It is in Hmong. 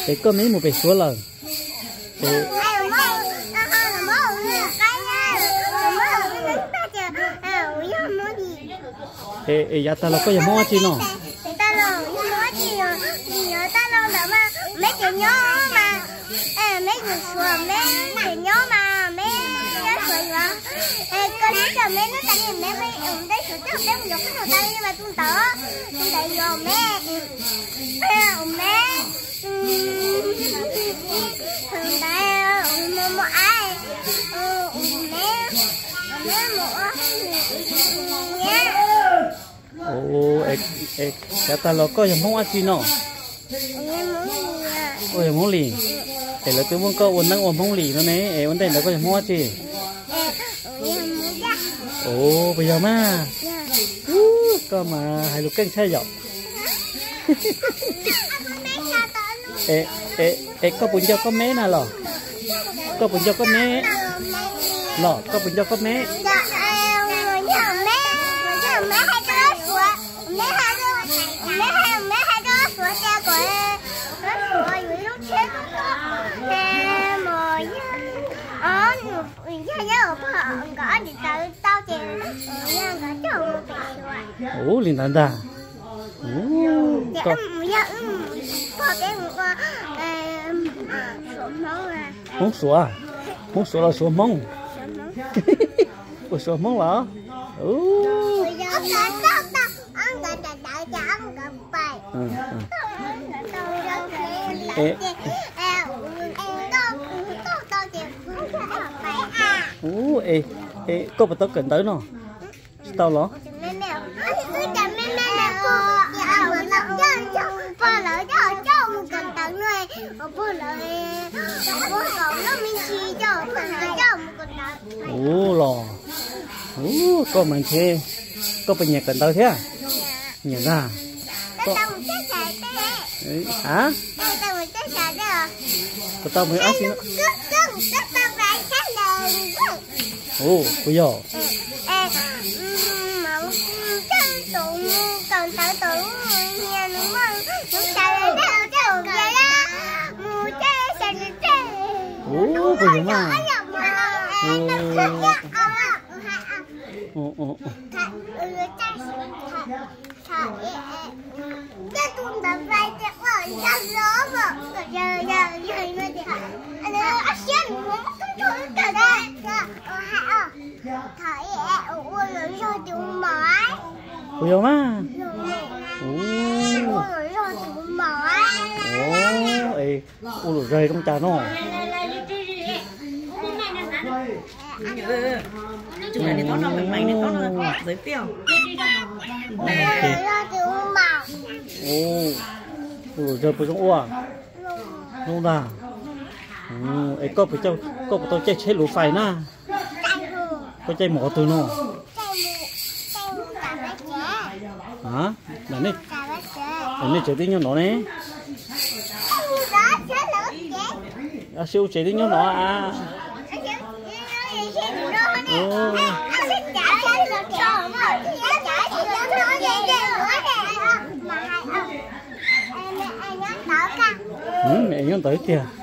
Es koj me mus pem Suav lawm? Es yav tag los koj yog Hmoob dab tsi no? Yav tag los koj yog Hmoob dab tsi no? Koj yog Hmoob Lis. Es lawv twb muab koj ua neeb ua Hmoob Lis no ne, es ua ntej ntawd koj yog Hmoob dab tsi? Puas yog mas? Koj mas hais lus keej tshaj yom. Es koj puas nco koj meb na los? Koj puas nco koj meb los? Koj puas nco koj meb? Ub, li ntawd ntag. Hmoob Suav, Hmoob Suav los Suav Hmoob? Ua Suav Hmoob los? Ub, es koj puas tau kawm ntawv no? Tsis tau los? Ub los, ub, koj mas ntshe, koj puas nyiam kawm ntawv thiab? Nyiam ntag. A, puas tau mus ob si? Ub, puas yog? Ub, puas yog mas? Puas yog mas? Ub, es ua lus zog zoo cas no? Ua lus zog puas zoo ua? Zoo ntag. Es koj puas tau caij tsheb luv fais na? Koj caij mus qhov twg no? Nej tsev twb nyob no ne. Ab, sib ua tsev twb nyob no a. Nyob ntawd tiag.